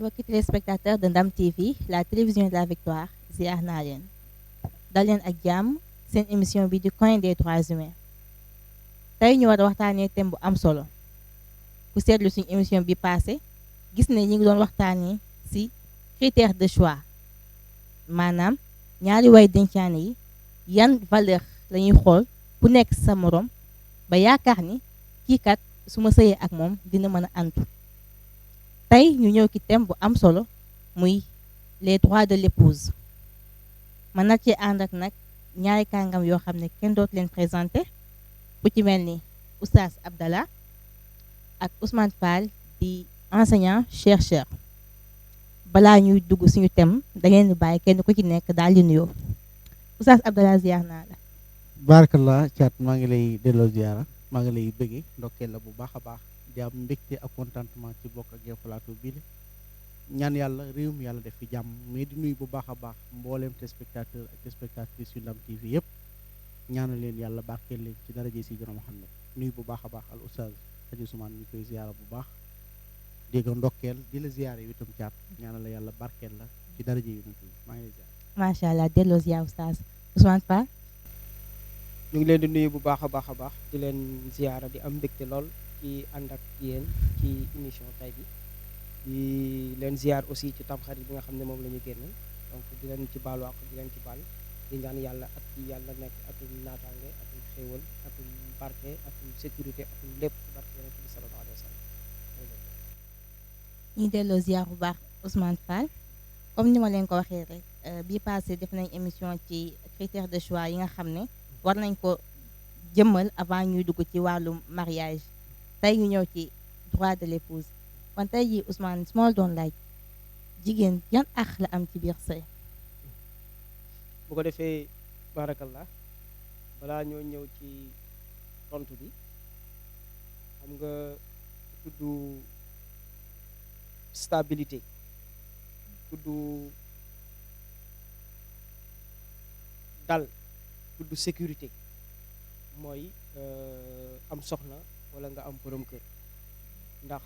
mbokki téléspectateur de Ndam TV la télévision de la victoire ziar naa leen dal leen ak jàmm seen émission bi di coin des droits humains tey ñu war a waxtaanee thème bu am solo ku seetlu suñu émission bi passé gis ne ñi ngi doon waxtaanee ci critère de choix maanaam ñaari way dencaane yi yan valeur la ñuy xool ku nekk sa morom ba yaakaar ni kii kat su ma sëyee ak moom dina mën a antu tey ñu ñëw ci thème bu am solo muy les droits de l'épouse man nag ci ànd ak nag ñaari kàngam yoo xam ne kenn dootu leen présenté ku ci mel ni Oustaz Abdallah ak Ousmane Fall di enseignant chercheur balaa ñuy dugg suñu thème da ngeen di bàyyi kenn ku ci nekk daal di nuyoo Oustaz Abdallah ziar naa la. barakallah Thiat maa ngi lay delloo ziara maa ngi lay bëggee ndokkeel la bu baax a baax di am mbégte ak contentement ci bokk ak yow plateau bii ñaan yàlla réew mi yàlla def fi jàmm mais di nuyu bu baax a baax mbooleem téléspectateur ak téléspectatrice yu Ndam TV yëpp ñaanal leen yàlla barkeel leen ci daraje si Seydina Muhammad nuyu bu baax a baax al oustaz Hadji Ousmane ñu koy ziara bu baax dégg nga ndokkeel di la ziara yi itam Thiat ñaanal la yàlla barkeel la ci daraje yu maa ngi lay ziara. macha allah delloo ziar Oustaz Ousmane Fall. ñu ngi leen di nuyu bu baax a baax di leen ziara di am mbégte lool ci ànd ak yéen ci émission tay bi di leen ziar aussi ci tamxarit bi nga xam ne moom la ñu génn donc di leen ci baalu ak di leen ci baal di ñaan yàlla at yi yàlla nekk atum naataange atum xéewal atum barke atum sécurité atum lépp barke yonent bi sallallahu alayhi wa sallam. ñuy delloo ziar bu baax Ousmane Fall comme ni ma leen ko waxee rek bii passé def nañ émission ci critères de choix yi nga xam ne war nañ ko jëmmal avant ñuy dugg ci wàllum mariage tey ñu ñëw ci droit de l'épouse kon tey jii Ousmane su ma la doon laaj jigéen yan àq la am ci biir sëy. bu ko defee barakallah balaa ñoo ñëw ci tontu bi xam nga tudd stabilité tudd dal tudd sécurité mooy am soxna wala nga am borom kër ndax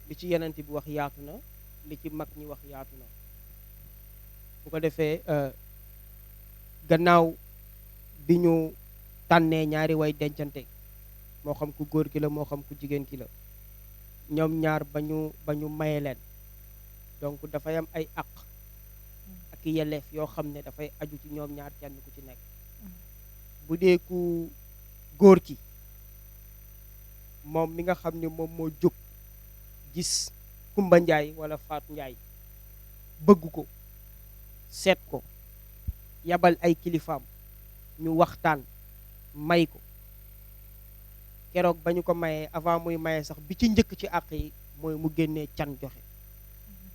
li ci yenent bi wax yaatu na li ci mag ñi wax yaatu na bu ko defee gannaaw bi ñu tànnee ñaari way dencante moo xam ku góor ki la moo xam ku jigéen ki la ñoom ñaar ba ñu maye leen donc dafay am ay àq ak yelleef yoo xam ne dafay aju ci ñoom ñaar kenn ku ci nekk bu dee ku góor ki moom mi nga xam ne moom moo jóg gis Kumba Njaay wala Faatu Njaay bëgg ko seet ko yabal ay kilifaam ñu waxtaan may ko keroog ba ñu ko mayee avant muy maye sax bi ci njëkk ci àq yi mooy mu génnee can joxe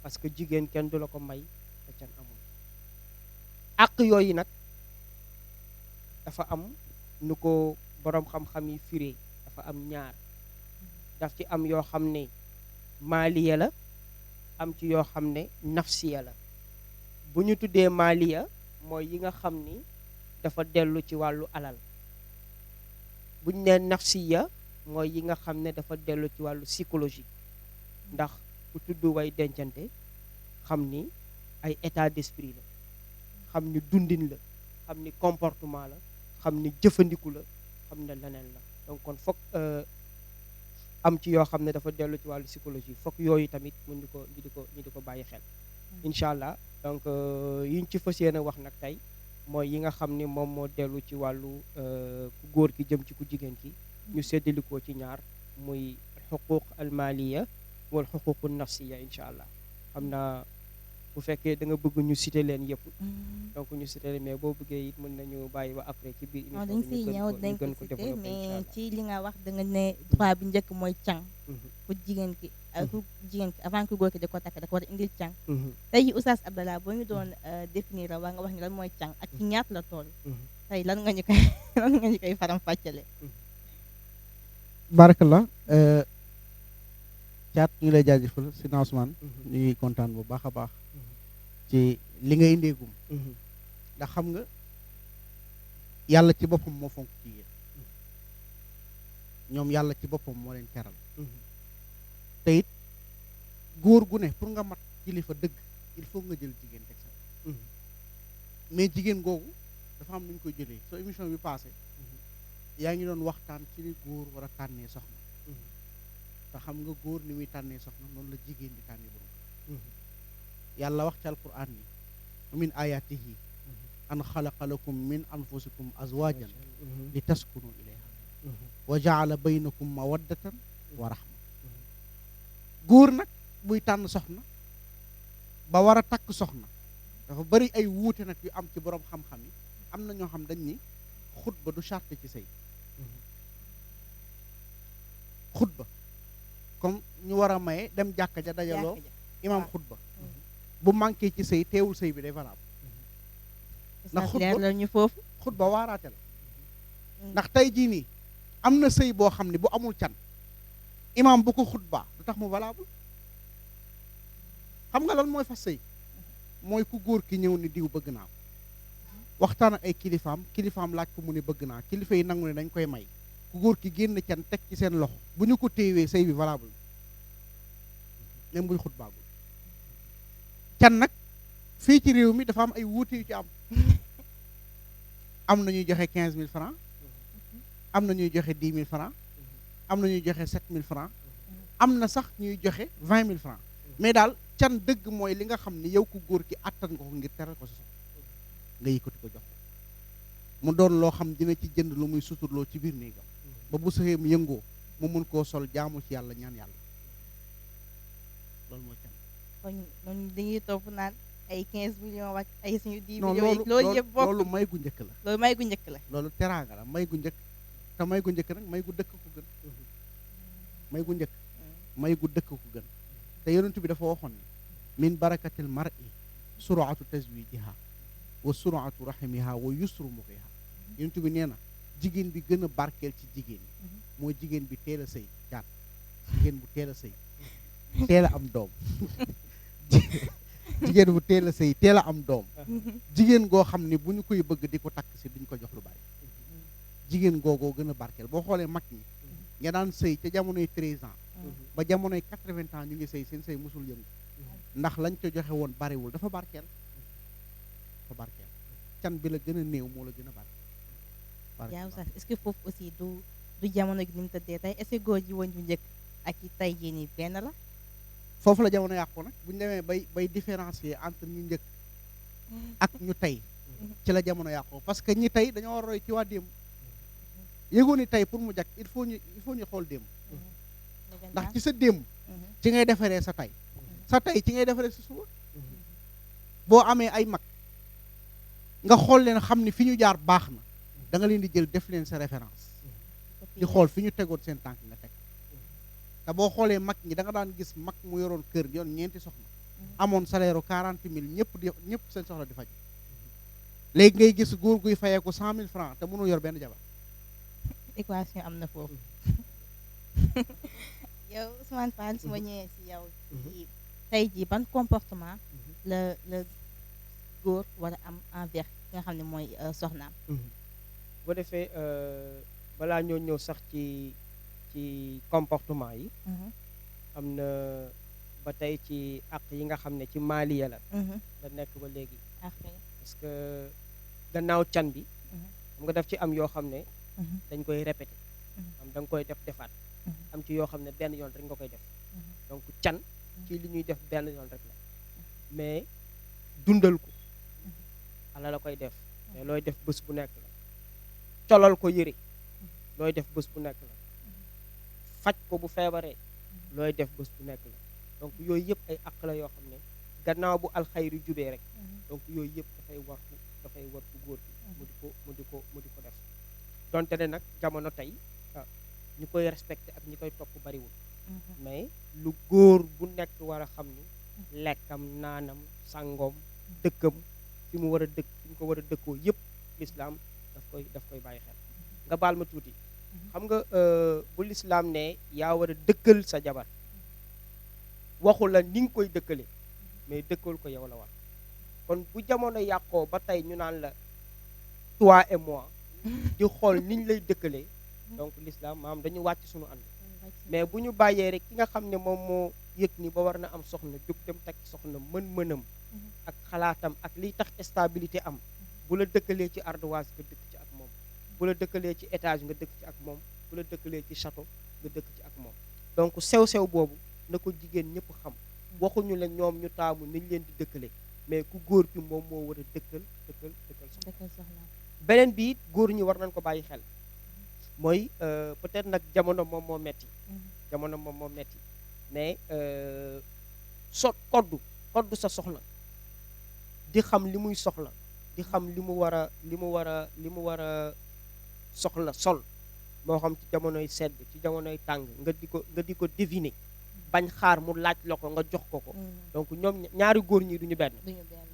parce que jigéen kenn du la ko may te can amul àq yooyu nag dafa am nu ko boroom xam-xam yi firee dafa am ñaar daf ci am yoo xam ne maaliya la am ci yoo xam ne nafsiya la bu ñu tuddee maaliya mooy yi nga xam ni dafa dellu ci wàllu alal bu ñu nee nafsiya mooy yi nga xam ne dafa dellu ci wàllu psychologie ndax ku tudd way dencante xam ni ay état d'esprit la xam ni dundin la xam ni comportement la xam ni jëfandiku la xam ne leneen la donc kon foog am ci yoo xam ne dafa dellu ci wàllu psychologie foog yooyu tamit mun ñu di ko bàyyi xel incha allah donc yiñ ci fas yéene wax nag tey mooy yi nga xam ni moom moo dellu ci wàllu ku góor ki jëm ci ku jigéen ki ñu séddalikoo ci ñaar muy xuquq almaliya wal xuququ nafsiya incha allah xam naa bu fekkee da nga bëgg ñu cité leen yëpp donc ñu cité leen mais boo bëggee it mën nañu bàyyi ba après ci biir émission dañ siy ñëw dañ ko cité mais ci li nga wax da nga ne droit bi njëkk mooy can ku jigéen ki avant ku góor ki da ko takk da ko war a indil can tey ji Oustaz Abdallah boo ñu doon définir la waa nga wax ni lan mooy can ak ci ñaat la tool tey lan nga ñu koy faram fàccale. barakallah Thiat ñu ngi lay jaajëfal si Ousmane ñu ngi kontaan bu baax a baax ci li nga indeegum ndax xam nga yàlla ci boppam moo fonk jigéen ñoom yàlla ci boppam moo leen teral te it góor gu ne pour nga mat kilifa dëgg il faut nga jël jigéen teg sa mais jigéen googu dafa am nu ñu koy jëlee soo émission bi passé yaa ngi doon waxtaan ci ni góor war a tànnee soxna te xam nga góor ni muy tànnee soxna noonu la jigéen di tànnee borom yàlla wax ci alquran ni min ayatihi an xalaqa lakum min anfusikum azwajan li taskunu ilayha wa jaala baynakum mawaddatan wa rahma góor nag buy tànn soxna ba war a takk soxna dafa bari ay wuute nag yu am ci borom xam-xam yi am na ñoo xam dañ ni xutba du charte ci sëy xutba comme ñu war a maye dem jàkka ja dajaloo imam xutba bu manqué ci sëy teewul sëy bi day valable ndax leer la ñu foofu xutba waaraate la ndax tey jii nii am na sëy boo xam ne bu amul can imam bu ko xutba du tax mu valable xam nga lan mooy fas sëy mooy ku góor ki ñëw ni diw bëgg naa ko waxtaan ak ay kilifaam laaj ko mu ne bëgg naa kilifa yi nangu ne dañ koy may ku góor ki génn can teg ci seen loxo bu ñu ko téewee sëy bi valable même buñ xutbaagul can nag fii ci réew mi dafa am ay wuute yu ci am na ñuy joxe 15 000 francs am na ñuy joxe 10 000 francs am na ñuy joxe 7 000 francs am na sax ñuy joxe 20 000 francs mais daal can dëgg mooy li nga xam ni yow ku góor ki attan nga ko ngir teral ko sa soxna nga yëkkati ko jox ko mu doon loo xam dina ci jënd lu muy suturloo ci biir néegam ba bu sëyam yëngoo mu mun koo sol jaamu ci yàlla ñaan yàlla loolu mooy can kon ñun dañuy topp naan ay 15 millions wàcc ay suñu 10 non millions loolu yëpp bokk loolu may gu njëkk la loolu may gu njëkk la loolu teraanga la may gu njëkk te may gu njëkk nag may gu dëkk ko gën may gu njëkk may gu dëkk ko gën te yonent bi dafa waxoon ne min barakatil mar'i sur'atu tazwijiha wa sur'atu rahimiha wa yusru muqiha yonent bi nee na jigéen bi gën a barkeel ci jigéen ñi mooy jigéen bi teel a sëy caat jigéen bu teel a sëy teel a am doom jigéen bu teel a sëy teel a am doom jigéen goo xam ne bu ñu koy bëgg di ko takk si duñ ko jox lu bari jigéen googoo gën a barkeel boo xoolee mag ñi nga daan sëy ca jamonoy 13 ans ba jamonoy 80 ans ñu ngi sëy seen sëy musul yëngu ndax lañ ko joxe woon bariwul dafa barkeel can bi la gën a néew moo la gën a barkeel yaa sax est-ce que foofu aussi du jamono gi ni mu tëddee tey est-ce que góor ji woon bu njëkk ak ci tey jii nii benn la foofu la jamono yàqu nag bu ñu demee bay différencier entre ñu njëkk ak ñu tey ci la jamono yàqu parce que ñi tey dañoo roy ci waa démb yëgoon ni tey pour mu jag il faut ñu xool démb ndax ci sa démb ci ngay defaree sa tey ci ngay defaree sa suba boo amee ay mag nga xool leen xam ni fi ñu jaar baax na da nga leen di jël def leen sa référence di xool fi ñu tegoon seen tànk nga teg te boo xoolee mag ñi da nga daan gis mag mu yoroon kër yoon ñeenti soxna amoon salaire u 40 000 ñëpp seen soxla di faj léegi ngay gis góor guy fayeeku 100 000 francs te mënul yor benn jabar équation am na foofu yow Ousmane Fall su ma ñëwee si yow ci tey jii ban comportement la góor war a am envers ki nga xam ne mooy soxnaam boo defee balaa ñoo ñëw sax ci comportement yi am na ba tey ci àq yi nga xam ne ci maaliya la nekk ba léegi parce que gannaaw can bi xam nga daf ci am yoo xam ne dañ koy répété am da nga koy defaat am ci yoo xam ne benn yoon rek nga koy def donc can ci li ñuy def benn yoon rek la mais dundal ko ala la koy def mais looy def bés bu nekk la colal ko yëre looy def bés bu nekk la faj ko bu feebaree looy def bés bu nekk la donc yooyu yëpp ay àq la yoo xam ne gannaaw bu alxayri jubee rek donc yooyu yëpp dafay war ku góor gi mu di ko def donte ne nag jamono tey ñu koy respecté ak ñi koy topp bariwul mais lu góor bu nekk war a xam ni lekkam naanam sangoom dëkkam fi mu war a dëkk fi mu ko war a dëkkoo yëpp lislaam daf koy bàyyi xel nga baal ma tuuti xam nga bu lislaam ne yaa war a dëkkal sa jabar waxu la ni nga koy dëkkale mais dëkkal ko yow la war kon bu jamono yàqoo ba tey ñu naan la toi et moi di xool niñ lay dëkkalee donc l'islam maanaam dañu wàcc suñu ànd mais bu ñu bàyyee rek ki nga xam ne moom yëg ni ba war na am soxna jóg dem takk soxna mën-mënam ak xalaatam ak liy tax stabilité am bu la dëkkalee ci ardoise nga dëkk ci ak moom bu la dëkkalee ci étage nga dëkk ci ak moom bu la dëkkalee ci château nga dëkk ci ak moom donc sew-sew boobu na ko jigéen ñëpp xam waxuñu la ñoom ñu taamu niñ leen di dëkkale mais ku góor ki moom moo war a dëkkal soxna dëkkal soxna beneen bi it góor ñi war nañ ko bàyyi xel mooy peut-être nag jamono moom moo metti mais koddu sa soxna di xam li muy soxla di xam li mu war a soxla sol moo xam ci jamonoy sedd ci jamonoy tàng nga di ko deviner bañ xaar mu laaj la ko nga jox ko donc ñoom ñaari góor ñi duñu benn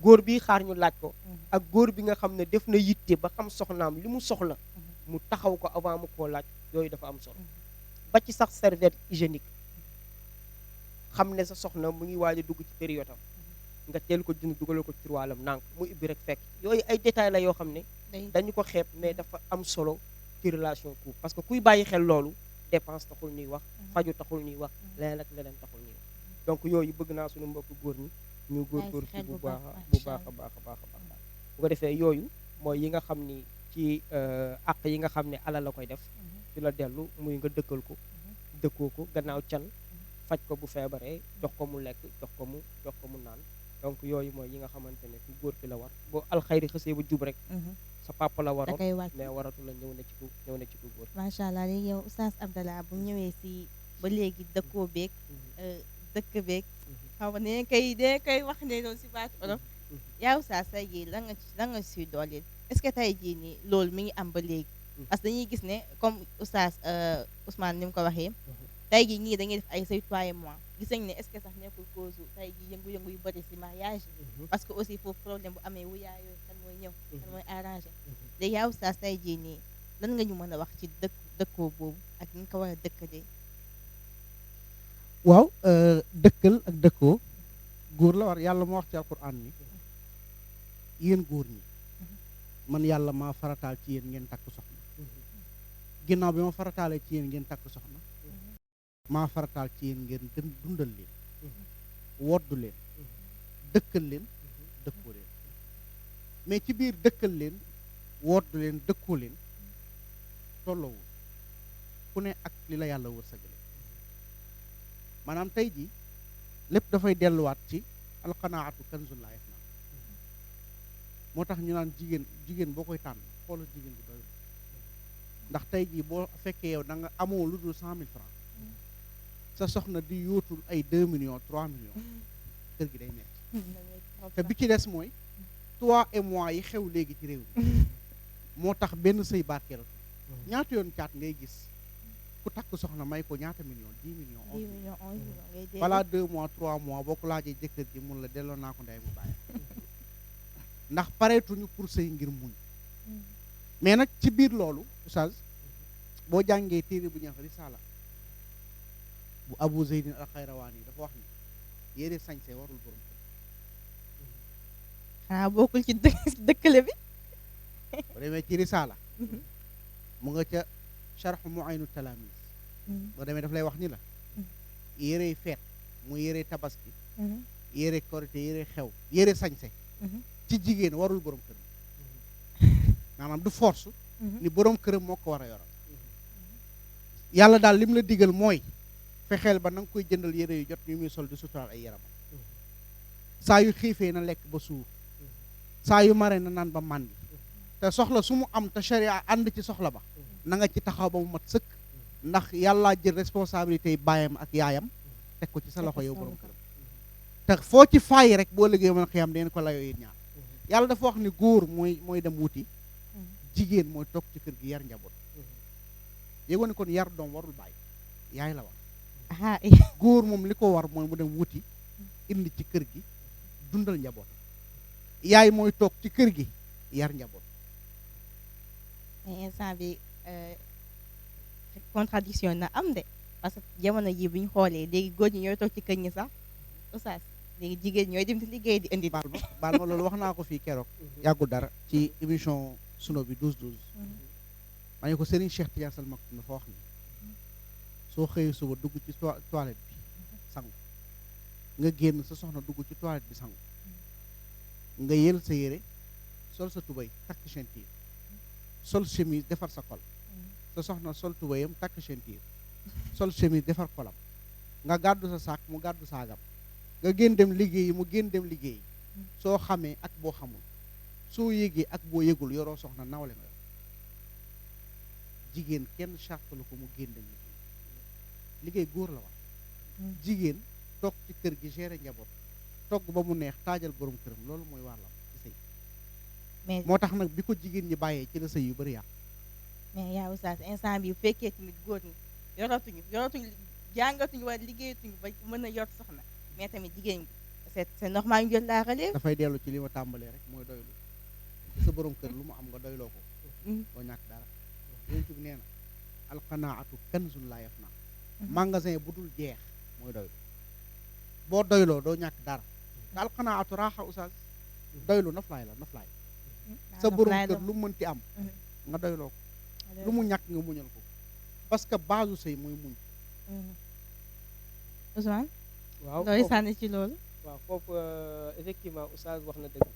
góor bi xaar ñu laaj ko ak góor bi nga xam ne def na yitte ba xam soxnaam li mu soxla mu taxaw ko avant mu koo laaj yooyu dafa am solo ba ci sax serviette hygiénique xam ne sa soxna mu ngi waaj a dugg ci période am nga teel ko jënd dugalal ko ci wàllam nànk mu ibbi rek fekk yooyu ay détails la yoo xam ne dañu ko xeeb mais dafa am solo ci relation couple parce que kuy bàyyi xel loolu dépense taxul ñuy wax faju taxul ñuy wax leneen ak leneen taxul ñuy wax donc yooyu bëgg naa suñu mbokk góor ñi ñu góor ci bu baax a baax bu ko defee yooyu mooy yi nga xam ni ci àq yi nga xam ne alal la koy def ci la dellu muy nga dëkkal ko dëkkoo ko gannaaw can faj ko bu feebaree jox ko mu lekk jox ko mu naan donc yooyu mooy yi nga xamante ne ku góor ki la war boo alxayri xësee ba jub rek sa papa la waroon mais waratu la ñëw na ci ku góor. macha allah léegi yow Oustaz Abdallah bu ñëwee si ba léegi dëkkoo beeg dëkk beeg xam nga ne koy wax ne loolu si baatu olof yaa Oustaz tey jii la nga si dooleel est-ce que tey jii nii loolu mi ngi am ba léegi parce que dañuy gis ne comme Oustaz Ousmane ni mu ko waxee tey jii ñii dañuy def ay say 3 mois gis nañ ne est-ce que sax nekkul cause tey jii yëngu-yëngu yu bëri si mariage parce que aussi foofu problème bu amee wuyaayoo kan mooy ñëw kan mooy arrangé léegi yaa Oustaz tey jii nii lan nga ñu mën a wax ci dëkkoo boobu ak ni nga ko war a dëkkalee waaw dëkkal ak dëkkoo góor la war yàlla moo wax ci alquran ni yéen góor ñi man yàlla maa farataal ci yéen ngeen takk soxna ginnaaw bi ma farataalee ci yéen ngeen takk soxna maa farataal ci yéen ngeen gën dundal leen woddu leen dëkkal leen dëkkoo leen mais ci biir dëkkal leen woddu leen dëkkoo leen tolloowul ku ne ak li la yàlla wërsëgale maanaam tey ji lépp dafay delluwaat ci alqanaatu kanzun laa yafnaa moo tax ñu naan jigéen boo koy tànn xoolal jigéen bu doy ndax tey jii boo fekkee yow da nga amoo lu dul 100 000 francs sa soxna di yóotul ay 2 millions 3 millions kër gi day metti te bi ci des mooy toi et moi yi xew léegi ci réew mi moo tax benn sëy barkeelatu ñaata yoon caat ngay gis ku takk soxna may ko ñaata millions 10 millions 11 millions balaa 2 mois 3 mois boo ko laajee jëkkër ji mun la delloo naa ko ndey mu bàyyi ndax pareetuñu pour sëy ngir muñ mais nag ci biir loolu oustaz boo jàngee téere bu ñuy wax risaala bu Abu Zeydin al-Xayrawaani dafa wax ni yére sañse warul borom kër xanaa bokkul ci dëkkale bi boo demee ci risaala mu nga ca sharh Mu'aynu Talaamiz boo demee daf lay wax ni la yérey feet muy yérey tabaski yére korité yére xew yére sañse ci jigéen warul borom kër maanaam du force ni borom këram moo ko war a yoral yàlla daal lim la digal mooy fexeel ba na nga koy jëndal yére yu jot yu muy sol di suturaal ay yaramam saa yu xiifee na lekk ba suur saa yu mare na naan ba màndi te soxla su mu am te sharia ànd ci soxla ba na nga ci taxaw ba mu mat sëkk ndax yàllaa jël responsabilité yi baayam ak yaayam teg ko ci sa loxo yow borom këram te foo ci fàyyi rek boo liggéey mën a xiyam deen ko layoo yéen ñaar yàlla dafa wax ni góor mooy dem wuti jigéen mooy toog ci kër gi yar njaboot yéegoo ni kon yar doom warul bàyyi yaay la war góor moom li ko war mooy mu dem wuti indi ci kër gi dundal njaboot yaay mooy toog ci kër gi yar njaboot mais instant bi contradiction na am de parce que jamono ji bu ñu xoolee léegi góor ñi ñooy toog ci kër ñi sax oustaz léegi jigéen ñooy dem di liggéey di indi baal ma loolu wax naa ko fii keroog yàggul dara ci émission suno bi 12-12 ma ne ko Serigne Cheikh Tidiane Sall Maktoum dafa wax ni soo xëyee suba dugg ci toilette bi sangu nga génn sa soxna dugg ci toilette bi sangu nga yël sa yére sol sa tubay takk ceinture sol chemise defar sa kol sa soxna sol tubayam takk ceinture sol chemise defar kolam nga gàddu sa saak mu gàddu saagam nga génn dem liggéeyi mu génn dem liggéeyi soo xamee ak boo xamul soo yégee ak boo yégul yoroo soxna nawle nga yor jigéen kenn chartalu ko mu génn dem liggéey góor la wax jigéen toog ci kër gi gérer njaboot togg ba mu neex taajal borom këram loolu mooy wàllam ci sëy mais moo tax nag bi ko jigéen ñi bàyyee ci la sëy yu bëri yàq mais yaa oustaz instant bi bu fekkee tamit góor ñi yoratuñu jàngatuñu wala liggéeyatuñu ba mën a yor soxna mais tamit jigéen ñi c'est normal ñu jël la relève. dafay dellu ci li ma tàmbalee rek mooy doylu ci sa borom kër lu mu am nga doyloo ko doo ñàkk dara yonent bi nee na alqanaatu kanzun laa yafnaa magasin bu dul jeex mooy doylu boo doyloo doo ñàkk dara te alqanaatu raaxa oustaz doylu naflaay la naflaay sa borom kër lu mu mënti am nga doyloo ko lu mu ñàkk nga muñal ko parce que base sëy mooy muñ Ousmane waaw looy sànni ci loolu. waaw foofu effectivement oustaz wax na dëgg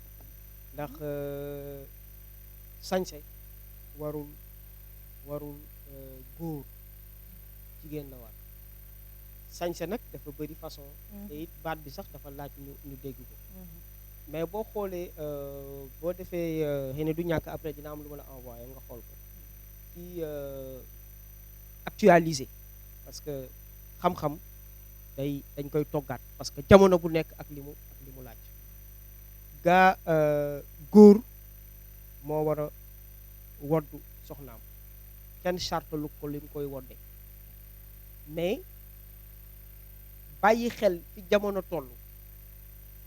ndax sañse warul góor jigéen la war sañse nag dafa bëri façon te it baat bi sax dafa laaj ñu dégg ko mais boo xoolee boo defee xëy na du ñàkk après dina am lu ma la envoyé nga xool ko ci actualiser parce que xam-xam dañ koy toggaat parce que jamono bu nekk ak li mu laaj gaa góor moo war a woddu soxnaam kenn charte lu ko li mu koy wodde mais bàyyi xel fi jamono toll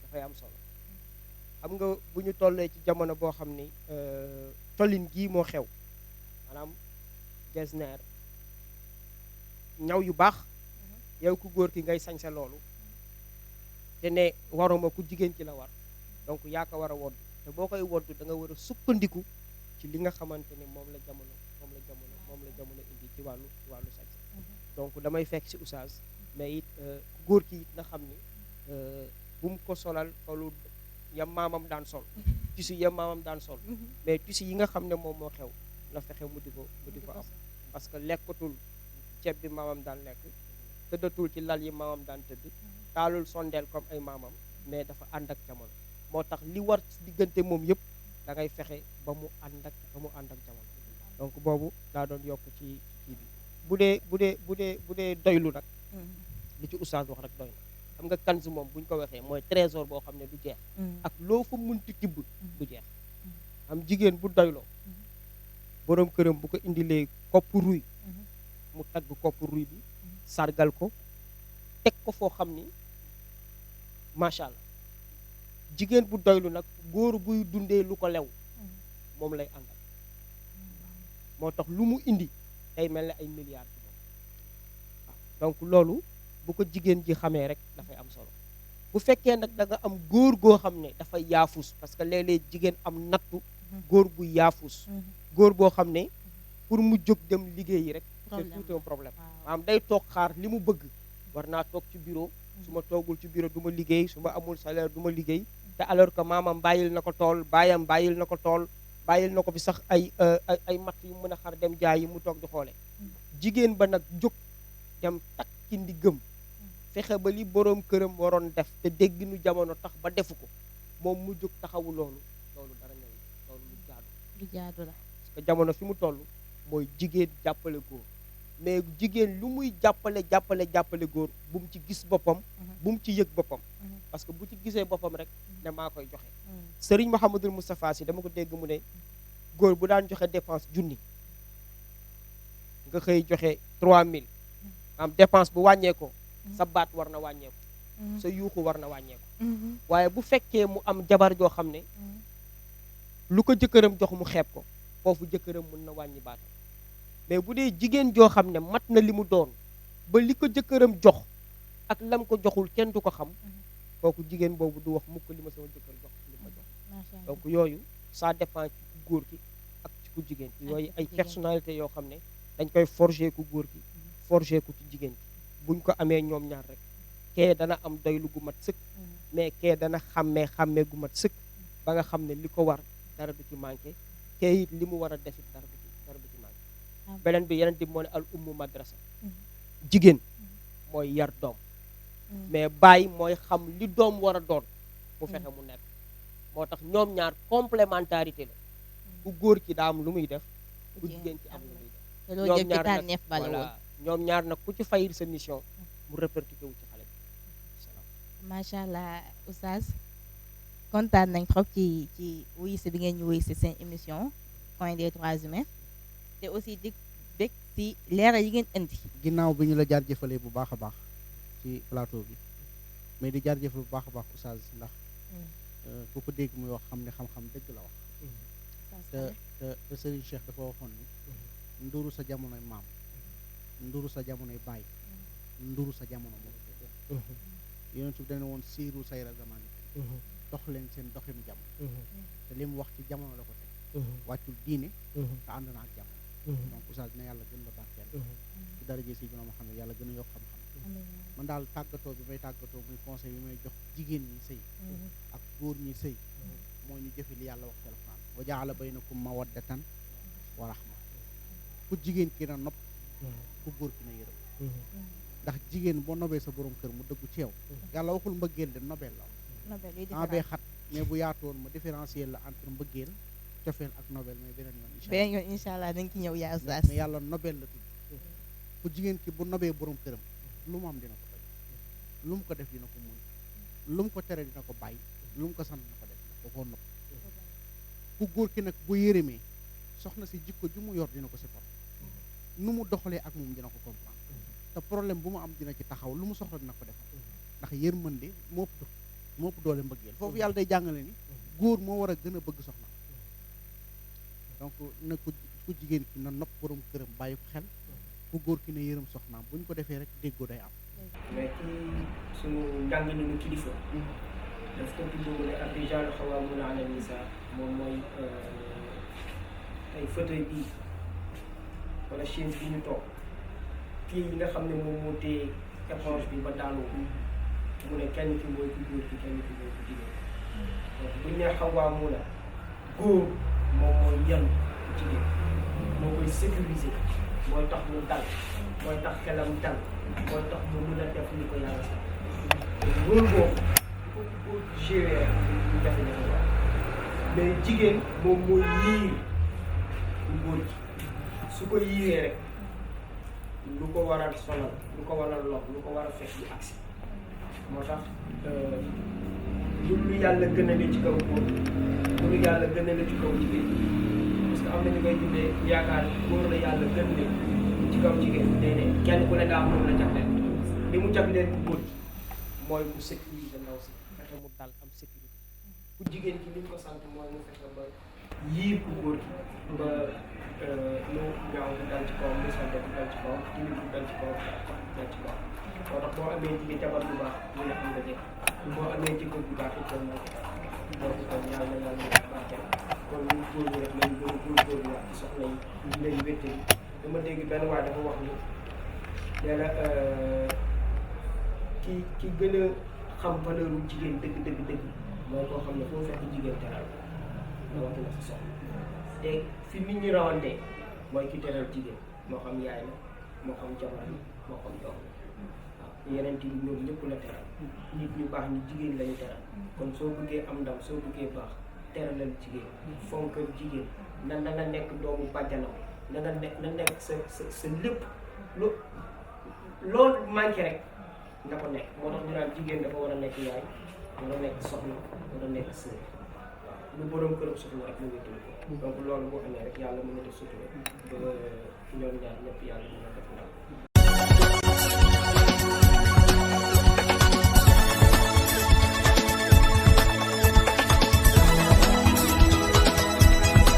dafay am solo xam nga bu ñu tollee ci jamono boo xam ni tollin gii moo xew maanaam jesner ñaw yu baax yow ku góor ki ngay sañse loolu te ne waruma ku jigéen ci la war donc yaa ko war a wodd te boo koy wodd da nga war a sukkandiku ci li nga xamante ne moom la jamono indi ci wàllu sañse donc damay fekk ci oustaz mais it góor ki it na xam ni bu mu ko solal solu yam maamam daan sol tissu yam maamam daan sol mais tissu yi nga xam ne moom moo xew na fexe mu di ko am parce que lekkatul ceeb bi maamam daan lekk tëddatul ci lal yi maamam daan tëdd taalul sondeel comme ay maamam mais dafa ànd ak jamono moo tax li war ci diggante moom yëpp da ngay fexe ba mu ànd ak jamono donc boobu daa doon yokk ci kii bi bu dee doylu nag li ci oustaz wax rek doy na xam nga kanz moom bu ñu ko waxee mooy trésor boo xam ne du jeex ak loo fa munti tibb du jeex am jigéen bu doyloo boroom këram bu ko indilee kopp ruy mu tagg kopp ruy bi sargal ko teg ko foo xam ni macha allah jigéen bu doylu nag góor buy dundee lu ko lew moom lay àndal moo tax lu mu indi day mel ne ay milliards ci moom waaw donc loolu bu ko jigéen ji xamee rek dafay am solo bu fekkee nag da nga am góor goo xam ne dafay yaafus parce que léeg-léeg jigéen am nattu góor bu yaafus góor boo xam ne pour mu jóg dem liggéeyi rek c'est tout un problème maanaam day toog xaar li mu bëgg war naa toog ci bureau su ma toogul ci bureau du ma liggéey su ma amul salaire du ma liggéey te alors que maamam bàyyil na ko tool baayam bàyyil na ko tool bàyyil na ko fi sax ay matt yu mën a xar dem jaay yi mu toog di xoole jigéen ba nag jóg dem takki ndiggam fexe ba li boroom këram waroon def te dégginu jamono tax ba defu ko moom mu jóg taxawu loolu dara ñëw loolu lu jaadu la parce que jamono fi mu toll mooy jigéen jàppale góor mais jigéen lu muy jàppale góor bu mu ci gis boppam bu mu ci yëg boppam parce que bu ci gisee boppam rek ne maa koy joxe Serigne Mouhamadul Moustapha Sy dama ko dégg mu ne góor bu daan joxe dépense junni nga xëy joxe 3000 am dépense bu wàññeeko sa baat war na wàññeeku sa yuuxu war na wàññeeku waaye bu fekkee mu am jabar joo xam ne lu ko jëkkëram jox mu xeeb ko foofu jëkkëram mën na wàññi baatam mais bu dee jigéen joo xam ne mat na li mu doon ba li ko jëkkëram jox ak lam ko joxul kenn du ko xam kooku jigéen boobu du wax mukk li ma sama jëkkër jox li ma jox donc yooyu ça dépend ci ku góor ki ak ci ku jigéen ki yooyu ay personnalité yoo xam ne dañ koy forger ku góor ki forger ku ci jigéen ki buñ ko amee ñoom ñaar rek kee dana am doylu gu mat sëkk mais kee dana xàmmee gu mat sëkk ba nga xam ne li ko war dara du ci manqué kee it li mu war a def it dara du ci manqué beneen bi yeneen di moo ne al ummu madrasa jigéen mooy yar doom mais bàyyi mooy xam li doom war a doon mu fexe mu nekk moo tax ñoom ñaar complémentarité la ku góor ki daa am lu muy def ku jigéen ci am lu muy def ñoom ñaar nag voilà ñoom ñaar nag ku ci fayir sa mission mu répercuté wu ci xale bi macha allah oustaz kontaan nañ trop ci wuyu si bi ngeen ñu wuyu si seen émission Coin des Droits Humains te aussi di bég ci leeral yi ngeen indi ginnaaw bi ñu la jaajëfalee bu baax a baax ci plateau bi mais di jaajëfal bu baax a baax oustaz ndax ku ko dégg muy wax xam ne xam-xam dëgg la wax te Serigne Cheikh dafa waxoon ni nduru sa jamonoy maam nduru sa jamonoy baay nduru sa jamono moom yonent bi dana woon siiru sayra zamani dox leen seen doxinu jamono te li mu wax ci jamono la ko teg wàccul diine te ànd na ak jamono donc oustaz na yàlla gën la barkeel ci daraje si bi ma xam ne yàlla gën a yokk xam-xam man daal tàggatoo bi may tàggatoo muy conseil bi may jox jigéen ñi sëy ak góor ñi sëy moo ñu jëfe li yàlla wax ci alxuraan wa jaala baynakum mawaddatan wa rahma ku jigéen ki na nopp ku góor ki na yërëm ndax jigéen boo nobee sa borom kër mu dëggu ci yow yàlla waxul mbëggeel de nobel la wax bee xat mais bu yaatoon ma différencier la entre mbëggeel cofeel ak nobel mais beneen yoon incha allah dañ ci ñëw yaa oustaz mais yàlla nobel la tudd ku jigéen ki bu nobee borom këram lu mu am dina ko bañ lu mu ko def dina ko muñ lu mu ko tere dina ko bàyyi lu mu ko sant dina ko def da koo nopp ku góor ki nag bu yërëmee soxna si jikko ju mu yor dina ko supporter nu mu doxalee ak moom dina ko comprendre te problème bu mu am dina ci taxaw lu mu soxla dina ko defal ndax yërmande moo ëpp doole mbëggeel foofu yàlla day jàngale ni góor moo war a gën a bëgg soxna donc na ku jigéen ki na nopp borom këram bàyyi ko xel ku góor ki ne yërëm soxnaam bu ñu ko defee rek déggoo day am mais ci suñu njàng ni kilifa daf ko tudd ne ar-rijaalu qawwaamuuna ala nisaa moom mooy ay fauteuil bii wala chaise bi ñu toog kii yi nga xam ne moom moo téye éponge bi ba daanoo mu ne kenn ki mooy ku góor ki kenn ki mooy ku jigéen donc bu ñu nee qawwaamuuna góor moom mooy yan jigéen moo koy sécuriser mooy tax mu dal mooy tax xelam dal mooy tax mu mën a def ni ko yàlla sax loolu boobu ko góor gérer rek ñu jafe-jafe waaw mais jigéen moom mooy yiir ku góor gi su ko yiiree rek lu ko war a sonal lu ko war a lor lu ko war a fekk di agsi moo tax lu yàlla gën a ne ci kaw góor lu yàlla gën a ne ci kaw jigéen parce que am na ñu koy tuddee yaakaar góor la yàlla gën ne ci kaw jigéen déedéet kenn ku ne daa am lu la jagleel li mu jagleel ku góor mooy mu sécurité ndaw si fexe mu dal am sécurité ku jigéen ki li ñu ko sant mooy mu fexe ba yiir ku góor gi ba lu ñaaw du dal ci kawam lu salte du dal ci kawam timit du dal ci kawam wax du dal ci kawam moo tax boo amee jigéen jabar bu baax ñu ne am nga jëkk boo amee jëkkër bu baax it na donc kon yàlla yàlla barkeel kon ñu góor ñi rek nañu gën a góorgóorlu wax ci soxna yi ñu leen wéttali dama dégg benn waay dafa wax ni nee na ki gën a xam valeur u jigéen dëgg mooy koo xam ne foo fekk jigéen teral rawatina sa soxna te fi nit ñi rawantee mooy ki teral jigéen moo xam yaay la moo xam jabar la moo xam doom la waaw yeneen yi ñoom ñëpp la teral nit ñu baax ñi jigéen lañu teral kon soo bëggee am ndam soo bëggee baax teralal jigéen fonkal jigéen na nga nekk doomu bàjjanam na nekk sa lépp loolu manqué rek nga ko nekk moo tax ñu naan jigéen dafa war a nekk yaay war a nekk soxna war a nekk sœur waaw lu borom këram soxna rek mu ngi tudd donc loolu boo amee rek yàlla mën na def sutura ba ñoom ñaar ñëpp yàlla mën na def ndam